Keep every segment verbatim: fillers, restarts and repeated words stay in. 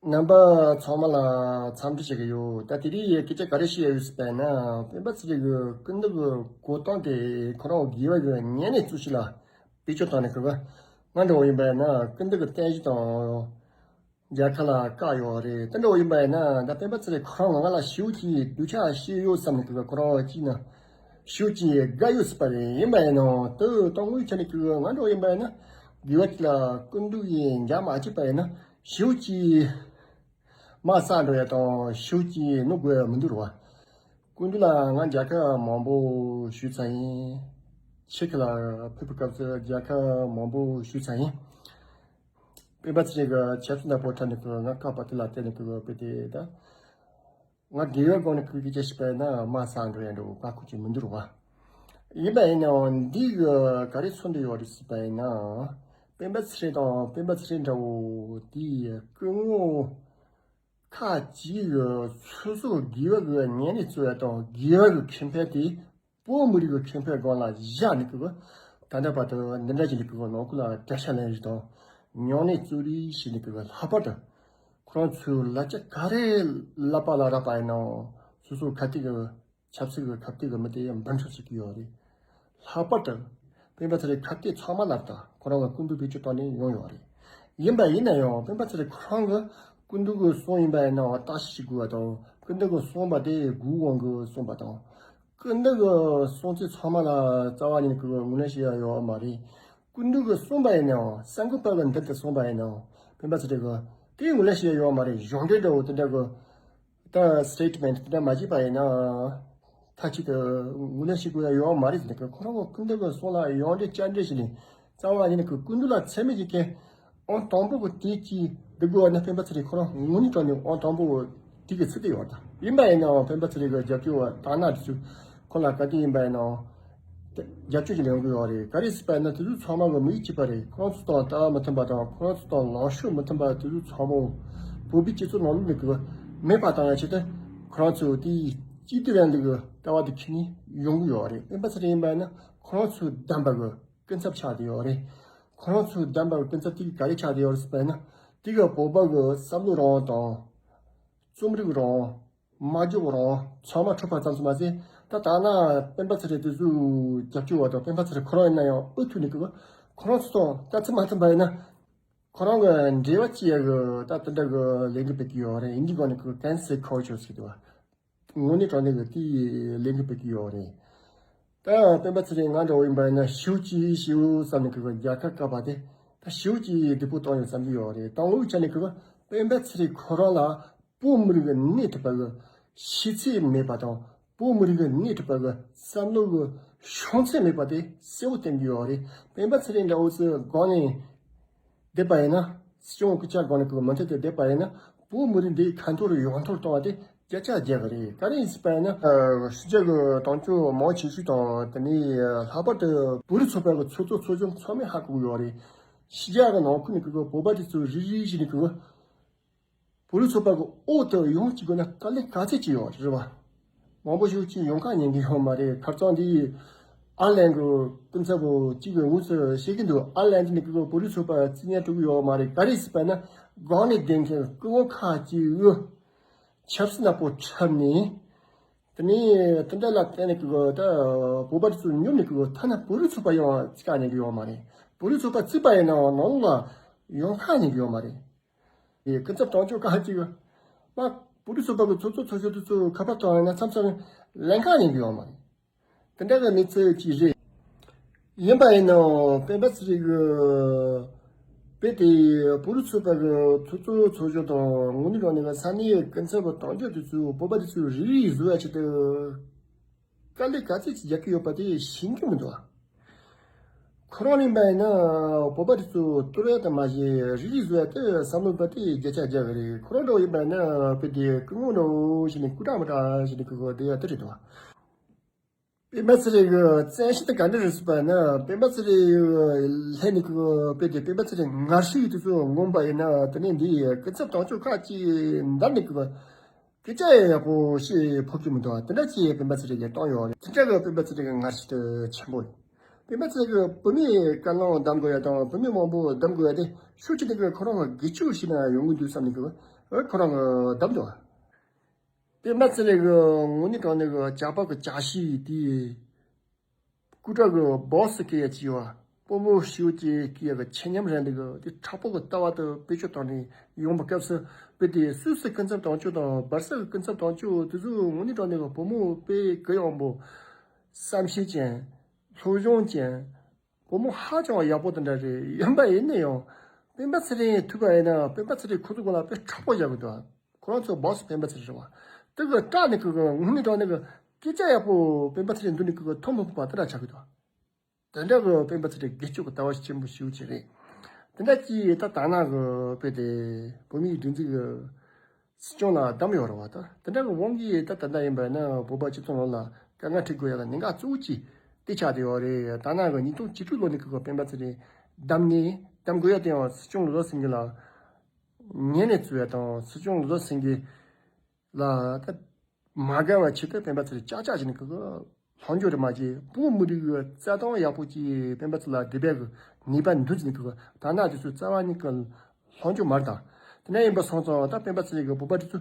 རྣམ་པ་ཚང་མ་ལ་འཚམས་འདྲི་ཞུ་གི་ཡོད། ད་དེ་རིང་སྐད་ཆ་ག་རེ་བཤད་ཡོད་ཟེར་བ་ན། སྤེན་པ་ཚེ་རིང་གི་སྐུ་མདུན་གྱི་གོ་སྟངས་དེ་ཁོ་རང་དགེ་བ་གི་ཉམས་ལེན་གཙོ་ཆེ་ལ་བེད་སྤྱོད་བཏང་ནས། ཁོ་གི་ང་འདྲ་བོ་ཡིན་པ་ན་སྐུ་མདུན་གྱི་བསྟན་བཞི་དང་རྒྱལ་ཁ་ལ་བཀག་ཡོད་རེད། དེ་འདྲ་བོ་ཡིན་པ་ན་ད་སྤེན་པ་ཚེ་རིང་ཁོ་རང་ང་ལ་ཞེ་པོ་ཅིག་སྡུག་ཅག་བྱས་ཡོད་བསམ་ནས། ཁོ་གི་ཁོ་རང་ཅིག་ན་ཞེ་པོ་ཅིག་དགའ་ཡོད་ཟེར་བ་རེད། ཡིན་པ་ཡིན་ནའང་དེ་དང་དངོས་ཆ་ནས་ཁོ་གི་ང་འདྲ་བོ་ཡིན་པ་ན་དགེ་བ་ཅིག་ལ་སྐུ་མདུན་གྱིས་མཇལ་མ་བྱས་པ་ཡིན་ན་ཞེ་པོ་ཅིག་དམག་བསགས་འགྲོ་ཡ་དང་ཞེ་པོ་ཅིག་གནོད་དགོས་ཡ་མི་འདུག་རེད་བ། སྐུ་མདུན་ལ་ང་མཇལ་ཁ་མང་པོ་ཞུས་ཚར་ཡིན། ཆེ་ཁ་ལ་ཕེབས་པའི་སྐབས་སུ་མཇལ་ཁ་མང་པོ་ཞུས་ཚར་ཡིན། སྤེན་པ་ཚེ་རིང་གི་ཆབ་སྲིད་ནག་པོ་འཁྲབ་ནས་ཁོ་ང་བཀག་པ་དེ་ལ་བརྟེན་ནས་ཁོ་དཔེ་དེ་ད། ང་དགེ་བའི་སྒོ་ནས་ཁོ་གི་སྐད་ཆ་བཤད་པ་ཡིན་ན་དམག་བསགས་འགྲོ་ཡ་འདྲ་བོ་དགའ་ཁུལ་གྱི་མི་འདུག་རེད་བ། ཡིན་པ་ཡིན་ནའང་འདི་གི་ག་རེ་མཚོན་འདོད་ཡོད་རེད་ཟེར་བ་ཡིན་ན། སྤེན་པ་ཚེ་རིང་དང་སྤེན་པ་ཚེ་རིང་འདྲ་བོ་དེའི་སྐུ་ངོ་ཁ་ཅིག་གི་སོ་སོ་དགེ་བ་གི་ཉམས་ལེན་གཙོ་བོ་དང་དགེ་བ་གི་ཁེ་ཕན་དེ་བོད་མི་རིགས་ཀྱི་ཁེ་ཕན་སྒང་ལ་བཞག་ནས་ཁོ་གི་ད་ལྟ་བར་དུ་འདི་འདྲ་ཞིག་ནས་ཁོ་གི་ནང་ཁུལ་ལ་དགྲ་ཤ་ལེན་རེས་དང་ཉམས་ལེན་རྩོད་རེས་བྱས་ནས། ཁོ་གི་ལྷག་པར་དུ་ཁོ་རང་ཚོའི་ལབ་ཆ་ག་རེ་ལབ་པ་ལ་རག་པ་ཡིན་ནའང་སོ་སོ་ཁ་གཏད་ཀྱི་ཆབ་སྲིད་ཀྱི་ཁ་གཏད་ཀྱི་མི་དེ་འབུམ་ཕྲག་ཅིག་ཡོད་རེད། ལྷག་པར་དུ་སྤེན་པ་ཚེ་རིང་ཁ་གཏད་ཚང་མ་ལ་ད་ཁོ་རང་གི་སྐུ་མདུན་བེད་སྤྱོད་བཏང་ནས་ཡོང་ཡོད་རེད། ཡིན་པ་ཡིན་ན་ཡང་སྤེན་པ་ཚེ་རིང་ཁོ་རང་གི་སྐུ་མདུན་གྱི་གསུང་ཡིན་པ་ཡིན་ནའང་བརྟག་ཞིབ་བྱེད་དགོས་པ་དང་། སྐུ་མདུན་གྱི་གསུང་པ་དེ་དགུ་དབང་གི་གསུང་པ་དང་། སྐུ་མདུན་གྱི་གསུང་ཚིག་ཚང་མ་ལ་རྩ་བ་ཉིད་ནས་ཁོ་གི་ངོས་ལེན་བྱེད་ཡ་ཡོད་མ་རེད། སྐུ་མདུན་གྱི་གསུང་པ་ཡིན་ནའང་གསར་འགོད་པ་གི་མདུན་དུ་གསུང་པ་ཡིན་ནའང་སྤེན་པ་ཚེ་རིང་གིས་དེ་ངོས་ལེན་བྱེད་ཡ་ཡོད་མ་རེད། གཞུང་འབྲེལ་འདྲ་བོ་དེ་འདྲ་གི་ད་སི་ཊེ་ཊི་མེན་ཊི་དེ་འདྲ་མ་བྱས་པ་ཡིན་ན། མཐའ་གཅིག་ཏུ་ངོས་ལེན་བྱེད་དགོས་ཡ་ཡོད་མ་རེད་ཟེར་ནས། ཁོ་རང་གི་སྐུ་མདུན་གྱི་གསུང་ལ་ཡོངས་འབྲེལ་བཅར་འདྲི་བྱས་ནས། རྩ་བ་ཉིད་ནས་ཁོ་སྐུ་མདུན་ལ་མཚན་སྨད་ཀྱི་སྐད་ཨང་དང་པོ་གི་དེ་གཅིག་འདི་དགོས་པ་ན་སྤེན་པ་ཚེ་རིང་ཁོ་རང་དངོས་གནས་དྲང་གནས་ཨང་དང་པོ་དེ་གི་ཚིག་དེ་ཡོད་ད། ཡིན་པ་ཡིན་ནའང་སྤེན་པ་ཚེ་རིང་གི་རྒྱབ་སྐྱོར་བ་དང་ན་དེ་ཚོས་ཁོ་ལ་ག་དུས་ཡིན་པ་ཡིན་ནའང་རྒྱབ་སྐྱོར་བྱེད་ཡོང་གི་ཡོད་རེད། ག་རེ་ཟེར་བ་ཡིན་ན་དེ་ཚོ་ཚང་མ་གི་མི་ཡིད་ཆེས་པ་རེད། ཁོ་རང་ཚོ་དང་ལྟ་བ་མི་མཐུན་པ་དང་ཁོ་རང་ཚོ་དང་ལངས་ཕྱོགས་མི་མཐུན་པ་དེ་ཚོ་ཚང་མ་བོད་པའི་སྤྱི་ཚོགས་ནང་ལོགས་ནས་གི་མེད་པ་བཏང་ཡ་ཆེད་དུ་ཁོ་རང་ཚོས་དེའི་གཅིག་སྡུད་རིང་ལུགས་ཀྱི་ལྟ་བ་དེ་འཁྱེར་ནས་ཡོང་གི་ཡོད་རེད། སྤེན་པ་ཚེ་རིང་ཡིན་པ་ཡིན་ན་ཁོ་རང་ཚོའི་བདམས་པ་གི་སྐུ་ཚབ་ཆགས་བསྡད་ཡོད་རེད། ཁོ་རང་ཚོའི་བདམས་པ་གི་སྐུ་ཚབ་དེ་གི་ག་རེ་ཆགས་བསྡད་ཡོད་རེད་ཟེར་བ་ཡིན་ན། དེ་གི་བོད་པ་གི་བསམ་བློ་རང་དང་། རྩོམ་རིག་རང་། སྨྲ་བརྗོད་རང་ཚང་མ་འཁྲུག་པ་ཙམ་ཙམ་མ་ཟད། ད་ད་ན་སྤེན་པ་ཚེ་རིང་དེ་ཚོའི་རྒྱབ་སྐྱོར་བ་དང་སྤེན་པ་ཚེ་རིང་ཁོ་རང་ཡིན་ན་ཡང་ཨུ་ཐུག་ནས་གི་ཁོ་རང་ཚོ་དང་ལྟ་ཚུལ་མ་མཐུན་པ་ཡིན་ན། ཁོ་རང་གི་འབྲེལ་བ་བཅད་ཡ་གི་ད་དེ་འདྲ་གི་ལས་འགུལ་སྤེལ་གི་ཡོད་རེད། ཡིན་གྱི་གོ་ནས་གི་ཀེན་སེལ་ཁལ་ཅར་ཟེར་གི་འདུག་བ། དངོས་གནས་དྲང་གནས་ཀྱི་དེའི་ལས་འགུལ་སྤེལ་གྱི་ཡོད་རེད། ད་སྤེན་པ་ཚེ་རིང་ང་འདྲ་བོ་ཡིན་པ་ཡིན་ན་ཞེ་པོ་ཅིག་ཞེ་པོ་བསམ་ནས་ཁོ་གི་རྒྱལ་ཁ་བཀག་པ་དེ་ད་ཞེ་པོ་ཅིག་སྡུག་པོ་བཏང་ཡོད་བསམ་གྱི་ཡོད་རེད། དང་པོའི་ཆ་ནས་ཁོ་གི་སྤེན་པ་ཚེ་རིང་ཁོ་རང་ལ་བོད་མི་རིགས་ཀྱི་སྣེ་ཁྲིད་པ་གི་ཤེས་ཚད་མེད་པ་དང་། བོད་མི་རིགས་ཀྱི་སྣེ་ཁྲིད་པ་གི་བསམ་བློ་གི་བྱང་ཚད་མེད་པ་དེ་གསལ་པོ་བསྟན་གྱི་ཡོད་རེད། སྤེན་པ་ཚེ་རིང་འདྲ་བོ་ཚོའི་སྒང་ནས་བསྡད་པ་ཡིན་ན། སྲིད་སྐྱོང་སྐུ་ཕྱྭ་སྒང་ནས་ཁོ་མུ་མཐུད་དེ་བསྡད་པ་ཡིན་ན། བོད་མི་རིགས་འདི་ཁ་འཐོར་ཡོངས་འཐོར་གཏོང་བ་དེ་བརྒྱ་ཆ་བརྒྱ་གི་རེད། ག་རེ་ཡིན་ཟེར་བ་ཡིན་ན། ཕྱི་རྒྱལ་གི་དོན་གཅོད་མང་ཆེ་ཤོས་དང་། དེ་ནས་ལྷག་པར་དུ་བོད་རིགས་ཚོགས་པ་གི་ཚོགས་གཙོ་ཚོགས་གཞོན་ཚང་མས་ཧ་གོ་གི་ཡོད་རེད། ཕྱི་རྒྱལ་གི་ནང་ཁུལ་ནས་ཁོ་གི་བོད་པ་དེ་ཚོ་རེ་རེ་བཞིན་ནས་ཁོ་གི་བོད་རིགས་ཚོགས་པ་གི་འོག་ཏུ་ཡོང་བཅུག་དགོས་ན་དཀའ་ལས་ག་ཚད་ཅིག་ཡོད་རེད་བ། མང་པོ་ཞིག་ཅིག་ཡོང་ཁ་ཉན་གི་ཡོད་མ་རེད། ཁ་རྩང་འདི་ཨར་ལན་གི་སྐུ་ཚབ་པོ་གཅིག་གིས་ངོས་སུ་བཤད་ཀྱི་འདུག་ཨར་ལན་འདི་ནི་ཁོ་བོད་རིགས་ཚོགས་པ་རྩིས་ཉན་སྤྲོད་གི་ཡོད་མ་རེད། ག་རེ་ཟེར་བ་ན་སྒང་ནས་བསྡད་མཁན་སྐུ་ངོ་ཁ་ཅིག་གིས་ཆབ་སྲིད་ནག་པོ་འཁྲབ་ནས། དེ་ནས་དེ་འདྲ་ལ་བརྟེན་ནས་ཁོ་ད་བོད་པ་དེ་ཚོ་ཉོབ་ནས་ཁོ་ཐ་ན་བོད་རིགས་ཚོགས་པ་ཡང་རྩིས་ཁ་ཉན་གི་ཡོད་མ་རེད། བོད་རིགས་ཚོགས་པ་རྩིས་པ་ཡིན་ནའང་ནང་ལོགས་ལ་ཡོང་ཁ་ཉན་གི་ཡོད་མ་རེད། སྐུ་ཚབ་དོན་གཅོད་ཁག་ཅིག་མ་བོད་རིགས་ཚོགས་པ་གི་ཚོགས་གཙོ་ཚོགས་གཞོན་དེ་ཚོ་ཁ་པར་བཏང་ཡིན་ན་མཚམས་མཚམས་ལན་ཁག་ཉན་གི་ཡོད་མ་རེད། དེ་འདྲ་གི་གནས་ཚུལ་ཅིག་རེད། ཡིན་པ་ཡིན་ནའང་སྤེན་པ་ཚེ་རིང་གི་དཔེ་དེ་བོད་རིགས་ཚོགས་པ་གི་ཚོགས་གཙོ་ཚོགས་གཞོན་དང་། དངོས་གནས་དྲང་གནས་ཀྱི་ས་གནས་ཀྱི་སྐུ་ཚབ་དོན་གཅོད་དེ་ཚོས་བོད་པ་དེ་ཚོའི་རིགས་རིགས་བཟོ་ཡ་ཆེད་དུ། དཀའ་ལས་ག་ཚད་ཅིག་རྒྱག་གི་ཡོད་པ་དེ་ཤེས་ཀྱི་མི་འདུག་ཁོ་རང་ཡིན་པ་ཡིན་ན་བོད་པ་དེ་ཚོ་གཏོར་ཡ་དང་མ་ཟད་རིགས་རིགས་བཟོ་ཡ་དེ་བསམ་བློ་པ་དེ་བརྒྱ་ཆ་བརྒྱ་གི་རེད། ཁོ་རང་འདྲ་བོ་ཡིན་པ་ཡིན་ན་དཔེ་དེ་སྐུ་ངོ་འདྲ་བོ་ཞིག་ནས་སྐུ་དྲག་མི་དྲག་ཞིག་ནས་སྐུ་ངོ་བསྡད་ཡ་དེ་རེད་འདུག་སྤེན་པ་ཚེ་རིང་གི་བཙན་ཤེད་དེ་ག་འདྲ་རེད་ཟེར་བ་ན། སྤེན་པ་ཚེ་རིང་ལྷན་ནས་ཁོ་དཔེ་དེ་སྤེན་པ་ཚེ་རིང་ངར་ཤུགས་དེ་ཚོ་ངོམ་པ་ཡིན་ན། དེ་ནས་འདི་སྐུ་ཚབ་དོན་གཅོད་ཁག་ཅིག་འདར་ནས་ཁོ་སྐད་ཆ་ཡག་པོ་བཤད་ཕོད་ཀྱི་མི་འདུག་དེ་འདྲ་ཅིག་སྤེན་པ་ཚེ་རིང་གིས་བཏང་ཡོད་རེད། དེ་འདྲ་གི་སྤེན་པ་ཚེ་རིང་གི་ངར་ཤུགས་དེ་ཆེན་པོ་རེད། སྤེན་པ་ཚེ་རིང་གིས་བུད་མེད་བཀའ་བློན་འདེམས་དགོས་ཡ་དང་བུད་མེད་མང་པོ་འདེམས་དགོས་ཡ་དེ་ཤུགས་ཆེ་ནས་ཁོ་རང་གི་སྒེར་གཅོད་བྱས་ན་ཡོང་གི་འདུག་བསམ་ནས་ཁོ་ ཨེ་ཁོ་རང་གི་བདམས་འདུག་སྤེན་པ་ཚེ་རིང་གི་དངོས་གནས་དྲང་གནས་གི་ཇག་པ་གི་ཇག་ཤི་དེ། སྐུ་དྲག་གི་སྦོ་སི་སྐད་ཡ་ཅིག་ཡོད། བུ་མོ་ཤིའུ་ཅེ་སྐད་ཡ་གི་ཆེ་ཉམས་རན་འདི་གི་དེ་དྲག་པོ་གི་ལྟ་བ་དེ་བེད་སྤྱོད་བཏང་ནས་ཡོང་བའི་སྐབས་སུ། དཔེ་དེ་སུད་སི་སྐུ་ཚབ་དོན་གཅོད་དང་སྦར་སེལ་སྐུ་ཚབ་དོན་གཅོད་དེ་ཚོ་དངོས་གནས་དྲང་གནས་གི་བུ་མོ་དཔེ་གུ་ཡངས་པོ། བསམ་ཤེས་ཅན། སློབ་སྦྱོང་ཅན། བུ་མོ་ཧ་ཅང་ཡག་པོ་དེ་འདྲ་རེད། ཡིན་པ་ཡིན་ན་ཡང་སྤེན་པ་ཚེ་རིང་ཐུག་པ་ཡིན་ན་སྤེན་པ་ཚེ་རིང་ཁོ་ཚོ་གོ་ལ་དཔེ་དྲག་པོ་བཞག་གི་འདུག་ཁོ་རང་ཚོ་སྦོ་སི་སྤེན་པ་ཚེ་རིང་རེད་བ། དེ་གི་སྐྲག་ནས་ཁོ་གི་ངུ་ནས་དྲག་ནས་གི་སྐད་ཆ་ཡག་པོ་སྤེན་པ་ཚེ་རིང་འདུག་ནས་ཁོ་གི་ཐོན་མི་ཕོད་པ་དེ་འདྲ་ཆགས་གི་འདུག་དེ་འདྲ་གི་སྤེན་པ་ཚེ་རིང་སྒེར་གཅོད་ཀྱི་ལྟ་བ་ཆེན་པོ་ཞེ་པོ་ཅིག་རེད། དེ་འདྲ་ཅིག་ད་ད་ནང་གི་དཔེ་དེ་བོད་མིའི་སྒྲིག་འཛུགས་ཀྱི་སྲིད་སྐྱོང་ལ་བདམས་ཡོད་རེད་བ། ད་དེ་འདྲ་གི་དབང་གིས་ད་ད་ལྟ་ཡིན་པ་ན་བོད་པ་སྤྱི་ཚོགས་ནང་ལ་དཀའ་ངལ་འཕྲད་དགོས་ཡ་ལ་གནད་འགག་གཙོ་བོ་གཅིག་དེ་ཆགས་བསྡད་ཡོད་རེད། ད་ནང་གི་ཉིས་སྟོང་བཅུ་དྲུག་ལོ་ནས་ཁོ་གི་སྤེན་པ་ཚེ་རིང་བདམས་ནས་བདམས་དགོས་ཡ་དེ་ཡང་སྲིད་སྐྱོང་ལོ་ཟེར་མཁན་ལ་ཉན་ནས་བཙུགས་ཡ་དང་། སྲིད་སྐྱོང་ལོ་ཟེར་མཁན་ལ་ད་མ་དགའ་བའི་ཆེད་དུ་སྤེན་པ་ཚེ་རིང་ཅག་ཅག་བྱས་ནས་ཁོ་གི་ལྷོང་འཇུག་རེད་མ་བྱས། བོད་མི་རིགས་ཀྱི་རྩ་དོན་ཡག་པོ་ཅིག་སྤེན་པ་ཚེ་རིང་ལ་འདི་བས་ཀྱི་ནུས་པ་འདུག་ཟེར་ནས་ཁོ་གི་ད་ནང་དེ་ཚོའི་རྩ་བ་ཉིད་ཀྱི་ལྷོང་འཇུག་མ་རེད། ད་དེ་འདྲ་ཡིན་པ་སོང་ཙང་ད་སྤེན་པ་ཚེ་རིང་གི་བོད་པ་དེ་ཚོ་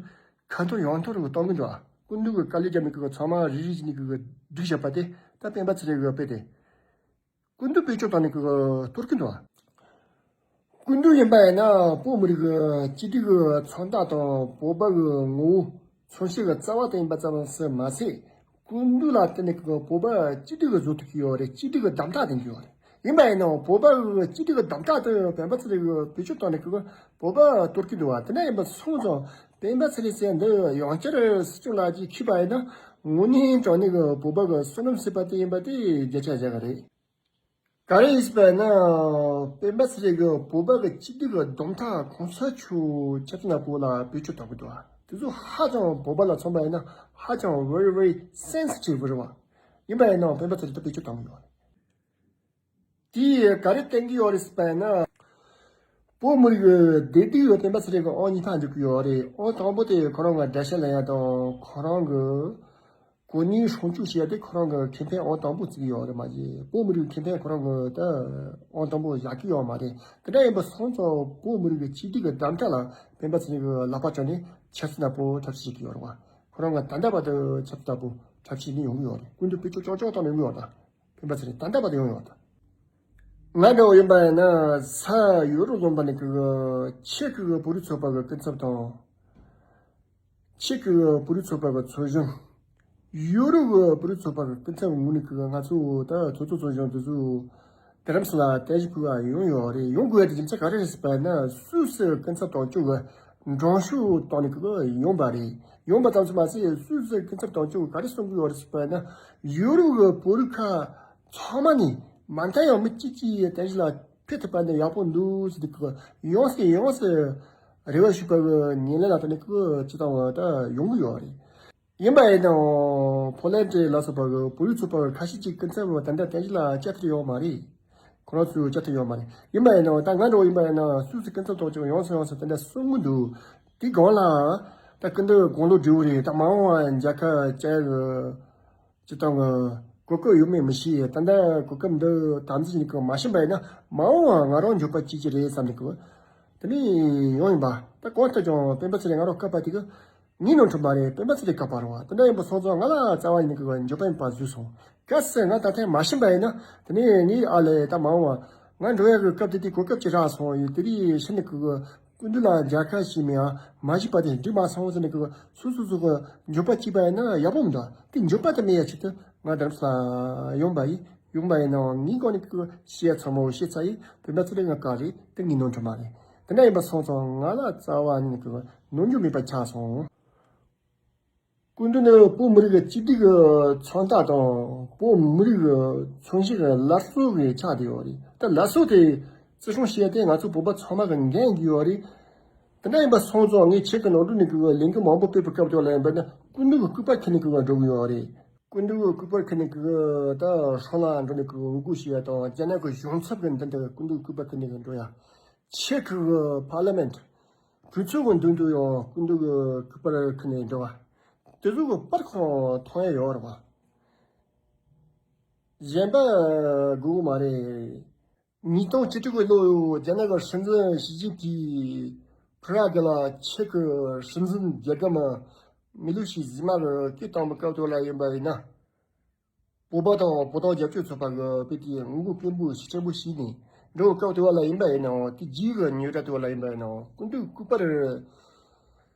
ཁ་འཐོར་ཡང་འཐོར་གི་གཏོང་གི་འདུག་སྐུ་མདུན་གྱི་དཀའ་ལས་བརྒྱབ་ནས་ཁོ་གི་ཚང་མ་རིལ་རིལ་བྱས་ནས་ཁོ་གི་བསྒྲིགས་བཞག་པ་དེ་ད་སྤེན་པ་ཚེ་རིང་གི་དཔེ་དེ། སྐུ་མདུན་བེད་སྤྱོད་བཏང་ནས་ཁོ་གི་གཏོར་གྱི་འདུག་སྐུ་མདུན་ཡིན་པ་ཡིན་ན་བོད་མི་རིགས་ཀྱི་གཅིག་སྒྲིལ་གྱི་མཚོན་རྟགས་དང་བོད་པ་གི་ངོ་བོ་མཚོན་བྱེད་ཀྱི་རྩ་བ་དེ་ཡིན་པ་ཙམ་ཟད་མ་ཟད། སྐུ་མདུན་ལ་བརྟེན་ནས་ཁོ་གི་བོད་པ་གཅིག་སྒྲིལ་གྱི་བཟོ་ཐུབ་ཀྱི་ཡོད་རེད། གཅིག་སྒྲིལ་གྱི་གདམ་ཐག་འདིང་གི་ཡོད་རེད། ཡིན་པ་ཡིན་ནའང་བོད་པ་གི་གཅིག་སྒྲིལ་གྱི་གདམ་ཐག་དེ་སྤེན་པ་ཚེ་རིང་གིས་བེད་སྤྱོད་བཏང་ནས་ཁོ་གི་བོད་པ་གཏོར་གྱི་འདུག་བ། དེ་འདྲ་ཡིན་པ་སོང་ཙང་སྤེན་པ་ཚེ་རིང་ཟེར་འདི་ཡང་བསྐྱར་སྲིད་སྐྱོང་ལ་ཅིག་འཁྱེར་བ་ཡིན་ན་དངོས་གནས་དྲང་གནས་ཀྱི་བོད་པ་གི་བསོད་ནམས་ཟེར་བ་དེ་ཡིན་པ་དེ་བརྒྱ་ཆ་བརྒྱ་ག་རེད། ག་རེ་ཡིན་ཟེར་བ་ཡིན་ན་སྤེན་པ་ཚེ་རིང་གིས་བོད་པ་གི་གཅིག་སྒྲིལ་གྱི་གདམ་ཐག་གོང་ས་མཆོག་ཆབ་སྲིད་ནག་པོ་ལ་བེད་སྤྱོད་བཏང་གི་འདུག་བ། དེ་ཚོ་ཧ་ཅང་བོད་པ་ལ་མཚོན་པ་ཡིན་ན་ཧ་ཅང་very very sensitive རེད་བ། ཡིན་པ་ཡིན་ནའང་སྤེན་པ་ཚེ་རིང་ད་བེད་སྤྱོད་བཏང་གི་ཡོད་རེད། དེས་ག་རེ་བསྟན་གྱི་ཡོད་རེད་ཟེར་བ་ཡིན་ན། བོད་མི་རིགས་བདེ་སྡུག་ཡོད་སྤེན་པ་ཚེ་རིང་གི་ཨང་གཉིས་ཐག་འཇོག་གི་ཡོད་རེད། ཨང་དང་པོ་དེ་ཁོ་རང་གི་དགྲ་ཤ་ལེན་ཡ་དང་ཁོ་རང་གི་གོ་གནས་སྲུང་སྐྱོབ་བྱེད་ཡ་དེ་ཁོ་རང་གི་ཁེ་ཕན་ཨང་དང་པོ་བརྩི་གི་ཡོད་རེད་མ་གཞི། བོད་མི་རིགས་ཁེ་ཕན་ཁོ་རང་གི་ད་ཨང་དང་པོ་བཞག་གི་ཡོད་མ་རེད། དེ་འདྲ་ཡིན་པ་སོང་ཙང་བོད་མི་རིགས་ཀྱི་གཅིག་སྒྲིལ་གྱི་གདམ་ག་ལ་སྤེན་པ་ཚེ་རིང་གི་ལག་པ་བཅངས་ནས་ཆབ་སྲིད་ནག་པོ་འཁྲབ་ཁྲིད་བྱེད་ཀྱི་ཡོད་རེད་བ། ཁོ་རང་གི་ད་ལྟ་བར་དུ་ཆབ་སྲིད་ནག་པོ་འཁྲབ་ཁྲིད་ནས་ཡོང་གི་ཡོད་རེད། སྐུ་མདུན་བེད་སྤྱོད་ཅོག་ཅོག་བཏང་ནས་ཡོང་གི་ཡོད་རེད། སྤེན་པ་ཚེ་རིང་ད་ལྟ་བར་དུ་ཡོང་ཡོད་ད། ང་འདྲ་བོ་ཡིན་པ་ཡིན་ན་ས་ཡོ་རོབ་ལུང་པ་ནས་ཀྱི་ཆེ་ཀྱི་བོད་རིགས་ཚོགས་པ་གི་སྐུ་ཚབ་དང་། ཆེ་ཀྱི་བོད་རིགས་ཚོགས་པ་གི་ཚོགས་གཞོན། ཡོ་རོབ་ཀྱི་བོད་རིགས་ཚོགས་པ་གི་སྐུ་ཚབ་ངོས་ནས་ཀྱི་ང་ཚོ་ད་ཚོགས་གཙོ་ཚོགས་གཞོན་དེ་ཚོ་དྷ་རམ་ས་ལ་རྟེན་གཞི་བཀོད་པ་ཡོང་ཡོད་རེད། ཡོང་དགོས་ཡ་དེ་རྒྱུ་མཚན་ག་རེ་རེད་ཟེར་བ་ཡིན་ན་སུད་སི་སྐུ་ཚབ་དོན་གཅོད་ཀྱི་མགྲོན་ཤོག་བཏང་ནས་ཀྱི་ཡོང་པ་རེད། ཡོང་པ་ཙམ་ཞིག་མ་ཟད་སུད་སི་སྐུ་ཚབ་དོན་གཅོད་ཀྱིས་ག་རེ་གསུང་གི་ཡོད་རེད་ཟེར་བ་ཡིན་ན་ཡོ་རོབ་ཀྱི་བོད་རིགས་ཁག་ཚང་མ་ནས་མ་མཐའ་ཡང་མི་གཅིག་གིས་རྟེན་གཞི་ལ་ཕེབས་ཐུབ་པ་ནི་ཡག་པོ་འདུག་ཟེར་ཏེ་ཀྱི་ཡོངས་སུ་ཡོངས་སུ་རེ་བ་ཞུས་པ་གི་ཉིན་ལས་ལ་ད་ནི་ཀྱི་ཅི་ལྟ་བུ་ད་ཡོང་གི་ཡོད་རེད། ཡིན་པ་ཡིན་ནའང་ཕོ་ལན་ཌི་ལ་སོགས་པ་གི་བོད་རིགས་ཚོགས་པ་གི་ཁ་ཤས་ཅིག་སྐུ་ཚབ་ད་ལྟ་རྟེན་གཞི་ལ་བཅར་ཐུབ་ཡོད་མ་རེད། ཁོ་རང་ཚོས་བཅར་ཐུབ་ཡོད་མ་རེད། ཡིན་པ་ཡིན་ནའང་ད་ང་འདྲ་བོ་ཡིན་པ་ཡིན་ན་སུད་སི་སྐུ་ཚབ་དོན་གཅོད་ཡོངས་སུ་ཡོངས་སུ་དེ་འདྲ་གསུང་གི་འདུག་དེའི་སྒང་ལ་ད་སྐུ་མདུན་དགུང་ལོ་བགྲེས་པོ་རེད། ད་མ་འོངས་པ་མཇལ་ཁ་བཅར་གི་ཅི་ལྟ་བུ་གོ་སྐབས་ཡོད་མེད་མི་ཤེས། ད་ལྟ་གོ་སྐབས་འདི་དམ་འཛིན་གྱི་མ་ཤེས་པ་ཡིན་ན་མ་འོངས་པ་ང་རང་འགྱོད་པ་སྐྱེ་གི་རེད་བསམ་ནས་གི་དེ་ནས་ཡོང་ཡིན་པ། ད་གང་ལྟར་ཀྱང་སྤེན་པ་ཚེ་རིང་ང་རང་བཀག་པ་དེ་གི་ངའི་ནོར་འཁྲུལ་མ་རེད། སྤེན་པ་ཚེ་རིང་བཀག་པ་རེད་བ། དེ་འདྲ་ཡིན་པ་སོང་ཙང་ང་ལ་རྩ་བ་ཡིན་གི་འགྱོད་པ་ཡིན་པ་བཟོས་སོང་། གལ་སྲིད་ང་ད་ཐེངས་མ་ཕྱིན་པ་ཡིན་ན་དེ་ནས་ངའི་ཨ་ལས་ད་མ་འོངས་པ་ང་འགྲོ་ཡག་གི་སྐབས་དེ་དུས་གོ་སྐབས་ཅིག་རག་སོང་ཡོད། དེ་རིང་ཕྱིན་ནས་གི་སྐུ་མདུན་ལ་མཇལ་ཁ་ཞུས་མེད་ཨ་མ་ཞུས་པ་དེ་འགྲིག་མ་སོང་ཟེར་ནས་གི་སོ་སོ་སོ་གི་འགྱོད་པ་སྐྱེས་པ་ཡིན་ན་ཡག་པོ་མི་འདུག་དེ་འགྱོད་པ་དེ་མེད་ཡ་ཆེད་དུ་ང་རྡ་རམ་ས་ལ་ཡོང་པ་ཡིན། ཡོང་པ་ཡིན་ནའང་ངའི་སྒང་ནས་གི་བཤད་ཚང་མ་བཤད་ཚར་ཡིན། སྤེན་པ་ཚེ་རིང་ང་བཀག་རེད། དེ་ངའི་ནོར་འཁྲུལ་མ་རེད། དེ་འདྲ་ཡིན་པ་སོང་ཙང་ང་ལ་རྩ་བ་ནས་གི་ནོར་འཁྲུལ་མེད་པ་ཆགས་སོང་། སྐུ་མདུན་ནི་བོད་མི་རིགས་ཀྱི་གཅིག་སྒྲིལ་གྱི་མཚོན་རྟགས་དང་བོད་མི་རིགས་ཀྱི་མཚོན་བྱེད་ཀྱི་སླར་གསོ་གི་ཆགས་བསྡད་ཡོད་རེད། ད་སླར་གསོ་དེ་བརྩི་སྲུང་བྱེད་ཡ་དེ་ང་ཚོ་བོད་པ་ཚང་མ་གི་འགན་ཡོད་རེད། དེ་འདྲ་ཡིན་པ་སོང་ཙང་ངས་ཁྱེད་ཀྱི་ནང་དུ་ནས་གི་ལས་འགུལ་མང་པོ་སྤེལ་བའི་སྐབས་དེ་ལ་ཡིན་པ་ན་སྐུ་མདུན་གྱི་སྐུ་པར་ཁྱེར་ནས་གི་འགྲོ་གི་ཡོད་རེད། སྐུ་མདུན་གྱི་སྐུ་པར་ཁྱེར་ནས་གི་ད་སྲང་ལ་འགྲོ་ནས་གི་འོས་སྐུལ་བྱེད་ཡ་དང་རྒྱ་ནག་གི་གཞུང་ཚབ་ཀྱི་མདུན་དུ་སྐུ་མདུན་གྱི་སྐུ་པར་ཁྱེར་ནས་གི་འགྲོ་ཡ། ཆེ་ཁུལ་གྱི་པར་ལི་མེན་ཊི། གྲོས་ཚོགས་ཀྱི་མདུན་དུ་ཡང་སྐུ་མདུན་གྱི་སྐུ་པར་ཁྱེར་ནས་འགྲོ་བ། དེ་ཚོ་གི་པར་ཁོ་མཐོང་ཡ་ཡོད་རེད་བ། གཞན་པ་དགོས་མ་རེད། ཉིས་སྟོང་བཅུ་དྲུག་གི་ལོ་རྒྱ་ནག་གི་སྲིད་འཛིན་ཞི་ཅིན་ཕིང་ ཕ་ར་གི་ལ་ཆེ་གི་སྲིད་འཛིན་རྒྱལ་ཁམས་མི་ལུ་ཤི་ཟི་མ་གི་སྐད་བཏང་བའི་སྐབས་དེ་ལ་ཡིན་པ་ཡིན་ན། བོད་པ་དང་བོད་དོན་རྒྱབ་སྐྱོར་ཚོགས་པ་གི་དཔེ་དེ་ངུ་སྐད་སྐད་པོ་ཞིག་ཆེན་པོ་ཞིག་ནས་འགྲོ་བའི་སྐབས་དེ་ལ་ཡིན་པ་ཡིན་ནའང་དེ་རྗེས་ཀྱི་ཉེ་རབས་དེ་ལ་ཡིན་པ་ཡིན་ནའང་སྐུ་མདུན་སྐུ་པར་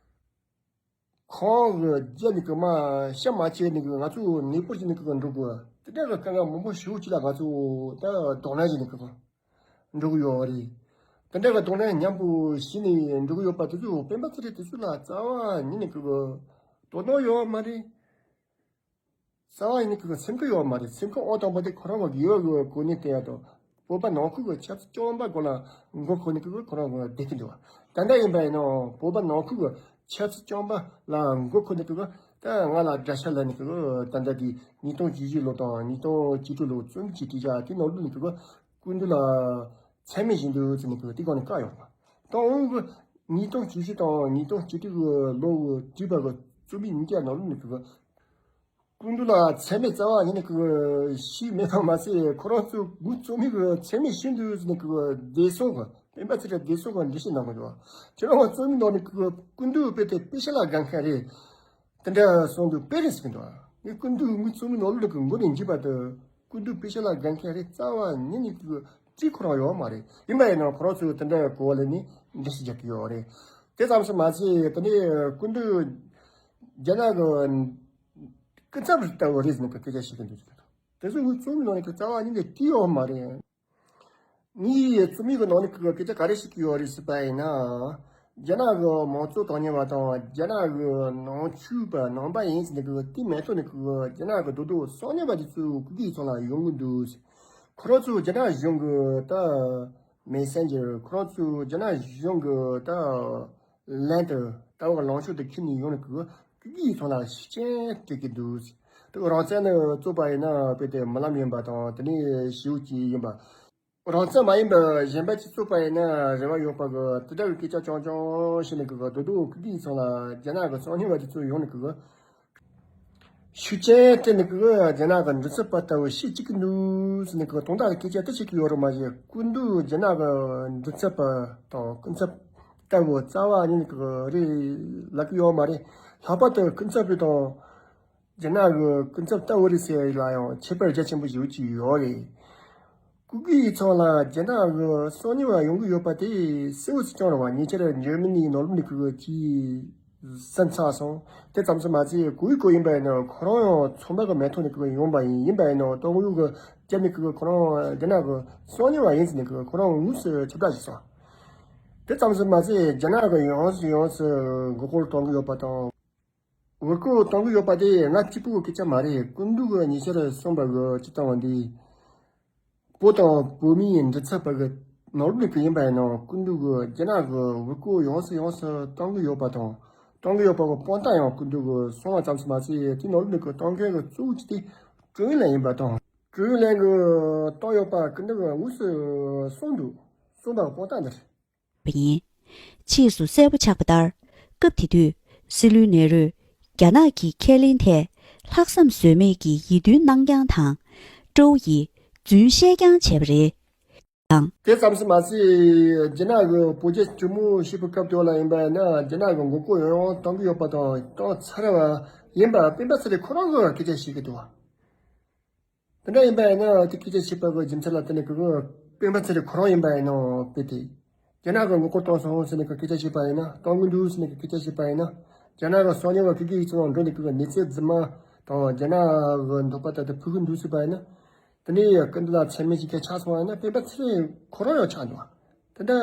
ཁོང་གི་རྒྱབ་ནས་ཀྱི་མ་ཤ་མ་བཅད་ནས་ཀྱི་ང་ཚོ་ནས་པོ་བྱས་ནས་ཀྱི་འགྲོ་དགོས། དེ་འདྲ་གི་དཀའ་ངལ་མང་པོ་ཞིག་ཅིག་ལ་ང་ཚོ་ད་གདོང་ལེན་བྱས་ནས་ཀྱི་འགྲོ་གི་ཡོད་རེད། དེ་འདྲ་གི་གདོང་ལེན་མཉམ་པོ་བྱས་ནས་འགྲོ་གི་ཡོད་པ་དེ་ཚོ་སྤེན་པ་ཚེ་རིང་དེ་ཚོ་ལ་རྩ་བ་ཉིད་ནས་ཀྱི་དོ་སྣང་ཡོད་མ་རེད། རྩ་བ་ཉིད་ནས་ཀྱི་སེམས་ཁུར་ཡོད་མ་རེད། སེམས་ཁུར་ཨང་དང་པོ་དེ་ཁོ་རང་གི་ཡོད་གི་གོ་གནས་དེ་ཡ་དང་། བོད་པ་ནང་ཁུལ་གྱི་ཆབ་སྲིད་བཅོམ་པ་སྒང་ལ་མགོ་འཁོར་ནས་ཀྱི་ཁོ་རང་གི་བསྡད་ཀྱི་འདུག་ད་ལྟ་ཡིན་པ་ཡིན་ནའང་བོད་པ་ནང་ཁུལ་གྱི་ཆབ་སྲིད་བཅོམ་པ་ལ་མགོ་འཁོར་ནས་ཀྱི་ད་ང་ལ་དགྲ་ཤ་ལབ་ནས་ཀྱི་ད་ལྟ་དེ་ཉིས་སྟོང་བཅུ་བཞི་ལོ་དང་ཉིས་སྟོང་བཅུ་དྲུག་ལོ་རྩོམ་གྱི་དྲི་བ་དེ་ནང་ལོགས་ནས་ཀྱི་སྐུ་མདུན་ལ་མཚན་སྨད་བྱེད་འདུག་ཟེར་ནས་ཀྱི་དེ་སྒང་ནས་བཀག་ཡོད་པ། ད་འོང་གི་ཉིས་སྟོང་བཅུ་བཞི་དང་ཉིས་སྟོང་བཅུ་དྲུག་གི་ལོ་གི་བྲིས་པ་གི་རྩོམ་ཡིག་གཉིས་ཀ་ནང་ལོགས་ནས་ཀྱི་སྐུ་མདུན་ལ་མཚན་སྨད་རྩ་བ་ཉིད་ནས་ཀྱི་ཞུས་མེད་པ་མ་ཟད། ཁོ་རང་ཚོ་ངོས་རྩོམ་ཡིག་གི་མཚན་སྨད་ཞུས་འདུག་ཟེར་ནས་ཀྱི་བདེ་སྲུང་གི་སྤེན་པ་ཚེ་རིང་བདེ་སྲུང་གི་འགྲེལ་བཤད་གནང་གི་འདུག་ཁྱེད་རང་ངོས་རྩོམ་ཡིག་ནང་ནས་ཀྱི་སྐུ་མདུན་དཔེ་དེ་དཔེ་ཆ་ལ་དགའ་མཁན་རེད། དེ་འདྲ་གསུངས་འདུག་དཔེ་རེད་ཟེར་གི་འདུག་ངས་སྐུ་མདུན་ངོས་རྩོམ་ཡིག་ནང་ལོགས་ཀྱི་མགོ་ནས་མཇུག་བར་དུ་སྐུ་མདུན་དཔེ་ཆ་ལ་དགའ་མཁན་རེད། རྩ་བ་ཉིད་ནས་ཀྱི་བྲིས་ཁོ་རང་ཡོད་མ་རེད། ཡིན་པ་ཡིན་ནའང་ཁོ་རང་ཚོས་དེ་འདྲ་གོ་བ་ལེན་ནས་འགྲེལ་བཤད་རྒྱག་གི་ཡོད་རེད། དེ་ཙམ་ཞིག་མ་ཟད་དེ་ནས་སྐུ་མདུན་རྒྱ་ནག་གི་སྐུ་ཚབ་ལྟ་བུ་རེད་ཟེར་ནས་སྐད་ཆ་བཤད་ཀྱི་འདུག་དེ་ཚོ་ངོས་རྩོམ་ཡིག་ནང་ནས་རྩ་བ་ཉིད་ནས་བྲིས་ཡོད་མ་རེད། ངའི་རྩོམ་ཡིག་གི་ནང་ནས་ཀྱི་སྐད་ཆ་ག་རེ་བཤད་ཀྱི་ཡོད་རེད་ཟེར་བ་ཡིན་ན། རྒྱ་ནག་གི་མང་གཙོ་དོན་གཉེར་བ་དང་རྒྱ་ནག་གི་ནང་ཆོས་པ་ནང་པ་ཡིན་ཟེར་ནས་ཀྱི་དེ་མ་གཏོགས་ནས་ཀྱི་རྒྱ་ནག་གི་རྡོག་རྡོག་གསར་རྙིང་པ་དེ་ཚོ་སྐུ་སྒེར་ཚོ་ལ་ཡོང་གི་འདུག་སྐུ་རང་ཚོ་རྒྱ་ནག་གཞུང་གི་ད་མེ་སེན་ཇར། ཁོ་རང་ཚོ་རྒྱ་ནག་གཞུང་གི་ད་ལན་དུ་ལྟ་བ་ལངས་ཕྱོགས་དེ་ཁྱེར་ནས་ཡོང་ནས་ཀྱི་སྐུ་སྒེར་ཚོ་ལ་ཤུགས་རྐྱེན་སྤྲད་ཀྱི་འདུག་དེ་རང་བཙན་ནི་རྩོད་པ་ཡིན་ན་དཔེ་དེ་རྨི་ལམ་ཡིན་པ་དང་དེ་ནས་ཞེ་པོ་ཅིག་ཡིན་པ། རང་བཙན་མ་ཡིན་པ་གཞན་པ་ཅིག་རྩོད་པ་ཡིན་ན་རེ་བ་ཡོད་པ་གི་དེ་འདྲ་གི་སྐད་ཆ་རྐྱང་རྐྱང་བཤད་ནས་གི་རྡོག་རྡོག་སྐུ་སྒེར་ཚང་ལ་རྒྱ་ནག་གི་གསར་རྙིང་པ་དེ་ཚོ་ཡོང་ནས་གི་ཤུགས་རྐྱེན་སྤྲད་ནས་གི་རྒྱ་ནག་གི་མགྲིན་ཚབ་པ་ལྟ་བུ་བཤད་ཅིག་གི་འདུག་ཟེར་ནས་གི་དོན་དག་གི་སྐད་ཆ་དེ་བཤད་ཀྱི་ཡོད་རེད་མ་གཞི། སྐུ་མདུན་རྒྱ་ནག་གི་མགྲིན་ཚབ་པ་དང་སྐུ་ཚབ་ལྟ་བུ་རྩ་བ་ཉིད་ནས་གི་རེད་ལབ་ཀྱི་ཡོད་མ་རེད། ལྷག་པར་དུ་སྐུ་ཚབ་རེད་དང་། རྒྱ་ནག་གི་སྐུ་ཚབ་ལྟ་བུ་རེད་ཟེར་ལ་ཡང་ཁྱད་པར་རྒྱ་ཆེན་པོ་ཞིག་ཅིག་ཡོད་རེད། སྐུ་སྒེར་ཚང་ལ་རྒྱ་ནག་གི་གསར་རྙིང་པ་ཡོང་གི་ཡོད་པ་དེ་གསལ་བོ་ཞིག་བྱུང་རེད་བ། ཉེ་ཆར་འཇར་མ་ནི་ནང་ལོགས་ནས་ཀྱི་ཅིག་གསན་ཚར་སོང་། དེ་ཙམ་ཞིག་མ་ཚད་གོ་ཡི་གོ་ཡིན་པ་ཡིན་ན་ཁོ་རང་ཡང་ཚོང་པ་གི་མིང་ཐོག་ནས་ཀྱི་ཡོང་པ་ཡིན། ཡིན་པ་ཡིན་ན་ཏོག་དབྱིབས་གི་རྒྱབ་ནས་ཀྱི་ཁོ་རང་རྒྱ་ནག་གི་གསར་རྙིང་པ་ཡིན་ཟེར་ནས་ཀྱི་ཁོ་རང་དངོས་སུ་ཁྱབ་བསྒྲགས་བྱས་སོང་། དེ་ཙམ་ཞིག་མ་ཚད་རྒྱ་ནག་གི་ཡོངས་སུ་ཡོངས་སུ་མགོ་སྐོར་གཏོང་གི་ཡོད་པ་དང་། འུར་རྒོད་གཏོང་གི་ཡོད་པ་དེ་ང་གཅིག་པུ་གི་སྐད་ཆ་མ་རེད། སྐུ་མདུན་གྱིས་ཉེ་ཆར་གསུངས་པ་གི་སྤྱིར་བཏང་བ་འདི། བོད་དང་བོད་མིའི་མགྲིན་ཚབ་པ་གི་ནང་ལོགས་ནས་ཀྱི་ཡིན་པ་ཡིན་ནའང་སྐུ་མདུན་གྱིས་རྒྱ་ནག་གི་འུར་རྒོད་ཡོངས་སུ་ཡོངས་སུ་གཏོང་གི་ཡོད་པ་དང་གཏོང་གི་ཡོད་པ་གི་དཔང་རྟགས་ཡང་སྐུ་མདུན་གྱིས་གསུངས་པ་ཙམ་ཞིག་མ་ཟད་དེ་ནང་ལོགས་ནས་ཀྱི་གཏོང་མཁན་གྱི་གཙོ་བོ་གཅིག་དེ་ཀྲུའུ་ཨིན་ལན་ཡིན་པ་དང་། ཀྲུའུ་ཨིན་ལན་གྱིས་གཏོང་ཡོད་པ་སྐུ་མདུན་གྱིས་དངོས་སུ་གསུངས་འདུག་གསུངས་པ་གི་དཔང་རྟགས་འདི་རེད། པ་ཡིན། ཕྱིས་སུ་གསལ་པོ་ཆགས་པ་ལྟར། སྐབས་དེ་དུས་སྲིད་བློན་ནེ་རུས་རྒྱ་ནག་གི་ཁས་ལེན་ཐད་ལྷག་བསམ་ཟོལ་མེད་ཀྱི་ཡིད་རྟོན་གནང་རྐྱང་དང་། ཀྲོའུ་ཡིས་རྫུན་བཤད་རྐྱང་བྱས་པ་རེད། དང་། དེ་ཙམ་ཞིག་མ་ཟད་རྒྱ་ནག་གི་བོད་རྒྱ་གྲོས་མོལ་བྱེད་པའི་སྐབས་དེ་ལ་ཡིན་པ་ཡིན་ན་རྒྱ་ནག་གི་འུར་རྒོད་ཡང་ཡང་གཏོང་གི་ཡོད་པ་དང་གཏོང་ཚར་བ་ཡིན་པ་སྤེན་པ་ཚེ་རིང་ཁོ་རང་གིས་སྐད་ཆ་བཤད་ཀྱི་འདུག་བ། དེ་འདྲ་ཡིན་པ་ཡིན་ན་དེ་སྐད་ཆ་བཤད་པ་གི་རྒྱུ་མཚན་ལ་བརྟེན་ནས་ཀྱི་སྤེན་པ་ཚེ་རིང་ཁོ་རང་ཡིན་པ་ཡིན་ནའང་དཔེ་དེ། རྒྱ་ནག་གི་འུར་རྒོད་གཏོང་སོང་ཟེར་ནས་ཀྱི་སྐད་ཆ་བཤད་པ་ཡིན་ན་གཏོང་གི་འདུག་ཟེར་ནས་ཀྱི་སྐད་ཆ་བཤད་པ་ཡིན་ན། རྒྱ་ནག་གི་གསར་རྙིང་པ་ཀྱི་སྐད་ཡིག་ཚང་འགྲོ་ནས་ཀྱི་གནས་ཚུལ་རྫུན་མ་དང་རྒྱ་ནག་གི་འདོད་པ་ལྟར་དུ་ཕུལ་གི་འདུག་ཟེར་བ་ཡིན་ན། དེ་ནས་སྐུ་མདུན་ལ་མཚན་སྨད་ཅིག་ཀྱང་ཆགས་སོང་བ་ཡིན་ན་སྤེན་པ་ཚེ་རིང་ཁོ་རང་ཡང་ཆགས་འདུག་བ། དེ་འདྲ་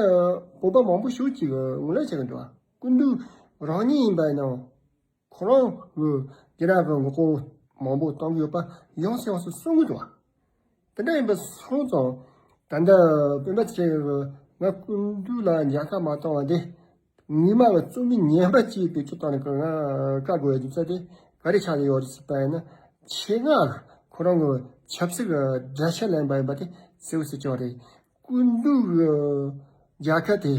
བོད་པ་མང་པོ་ཞིག་ཅིག་གིས་ངོས་ལེན་བྱེད་ཀྱི་འདུག་བ། སྐུ་མདུན་རང་ཉིད་ཡིན་པ་ཡིན་ནའང་། ཁོ་རང་གི་རྒྱ་ནག་གི་འུར་རྒོད་མང་པོ་གཏོང་གི་ཡོད་པ་ཡོངས་སུ་ཡོངས་སུ་གསུང་གི་འདུག་བ། དེ་འདྲ་ཡིན་པ་སོང་ཙང་ད་ལྟ་སྤེན་པ་ཚེ་རིང་གིས་ང་སྐུ་མདུན་ལ་མཇལ་ཁ་མ་བཏང་བ་དེ་ངོ་མ་གི་རྩོམ་ཡིག་ངན་པ་ཅིག་བེད་སྤྱོད་བཏང་ནས་ང་བཀག་དགོས་ཡ་རྒྱུ་མཚན་དེ་ག་རེ་ཆགས་ཡོད་རེད་ཟེར་བ་ཡིན་ན། ཆེད་མངགས་ཁོ་རང་གི་ཆབ་སྲིད་ཀྱི་དགྲ་ཤ་ལེན་པ་ཡིན་པ་དེ་གསལ་པོ་གསལ་རྐྱང་རེད། སྐུ་མདུན་གྱི་མཇལ་ཁ་དེ་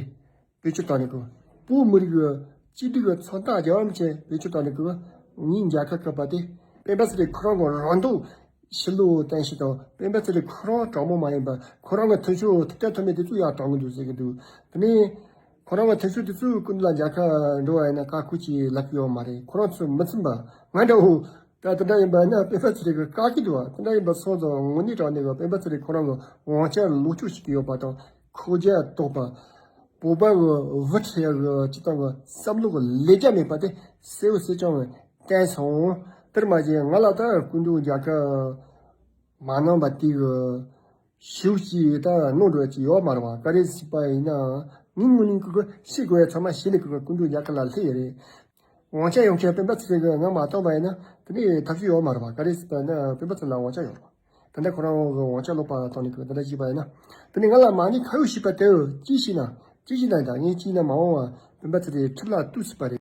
བེད་སྤྱོད་བཏང་ནས་ཀྱི། བོད་མི་རིགས་ཀྱི་གཅིག་སྒྲིལ་གྱི་མཚོན་རྟགས་རྒྱལ་བ་རིན་པོ་ཆེ་བེད་སྤྱོད་བཏང་ནས་ཀྱི། ངའི་མཇལ་ཁ་བཀོད་པ་དེ་སྤེན་པ་ཚེ་རིང་ཁོ་རང་གི་རང་སྡུག་ཕྱི་ལོགས་བསྟན་ཞིག་དང་སྤེན་པ་ཚེ་རིང་ཁོ་རང་དྲང་མོ་མ་ཡིན་པ་ཁོ་རང་གི་མཐུན་ཕྱོགས་ཐུབ་བསྟན་ཐོགས་མེད་དེ་ཚོ་ཡར་དྲང་གི་འདུག་ཟེར་གི་འདུག་དེ་ནས། ཁོ་རང་གི་དེ་ཚོ་དེ་ཚོའི་སྐུ་མདུན་ལ་མཇལ་ཁ་འགྲོ་བ་ཡིན་ན་བཀའ་བཀོད་ཅིག་ལབ་ཀྱི་ཡོད་མ་རེད། ཁོ་རང་ཚོ་མི་ཚིམ་པ་ང་འདྲ་བོ་ད་དེ་འདྲ་ཡིན་པ་ན་སྤེན་པ་ཚེ་རིང་གི་བཀག་གི་འདུག་བ། དེ་འདྲ་ཡིན་པ་སོང་ཙང་དངོས་གནས་དྲང་གནས་གི་སྤེན་པ་ཚེ་རིང་ཁོ་རང་གི་དབང་ཆ་ལོག་སྤྱོད་བྱེད་ཀྱི་ཡོད་པ་དང་ཁོག་རྒྱ་དོག་པ། བོད་པ་གི་བུ་ཁྲིད་ཡག་གི་སྤྱི་བཏང་གི་བསམ་བློ་གི་ལས་རྒྱ་མེད་པ་དེ་གསལ་བོ་གསལ་རྐྱང་གི་བསྟན་སོང་། དེར་མ་ཟད་ང་ལ་ད་སྐུ་མདུན་མཇལ་ཁ་མ་གནང་པ་དེ་གི་ཞུ་ཅིག་ད་གནང་འགྲོ་ཅིག་ཡོད་མ་རེད་བ། ག་རེ་ཟེར་བ་ཡིན་ན་ངས་དངོས་གནས་ཀྱི་ཤེས་དགོས་ཡ་ཚང་མ་ཤེས་ནས་ཀྱི་སྐུ་མདུན་མཇལ་ཁ་ལ་སླེབས་ཡོད་རེད། དབང་ཆ་ཡོང་མཁན་སྤེན་པ་ཚེ་རིང་གིས་ང་མ་བཏང་པ་ཡིན་ན་དེ་ནས་ཐབས་ཤེས་ཡོད་མ་རེད་བ། ག་རེ་ཟེར་བ་ཡིན་ན་སྤེན་པ་ཚེ་རིང་ལ་དབང་ཆ་ཡོད་རེད་བ། ད་ལྟ་ཁོ་རང་གི་དབང་ཆ་ལོག་པ་བཏང་ནས་ཀྱི་ད་ལྟ་བྱས་པ་ཡིན་ན། དེ་ནས་ང་ལ་མ་ཎི་ཁ་ཡོད་ཞེས་པ་དེ་ཅི་ཞིག་ན་ཅི་ཞིག་ན་ད་ངས་ཅི་ན་མ་འོངས་བ་སྤེན་པ་ཚེ་རིང་ཁྲི་ལ་གཏུགས་སྲིད་པ་རེད།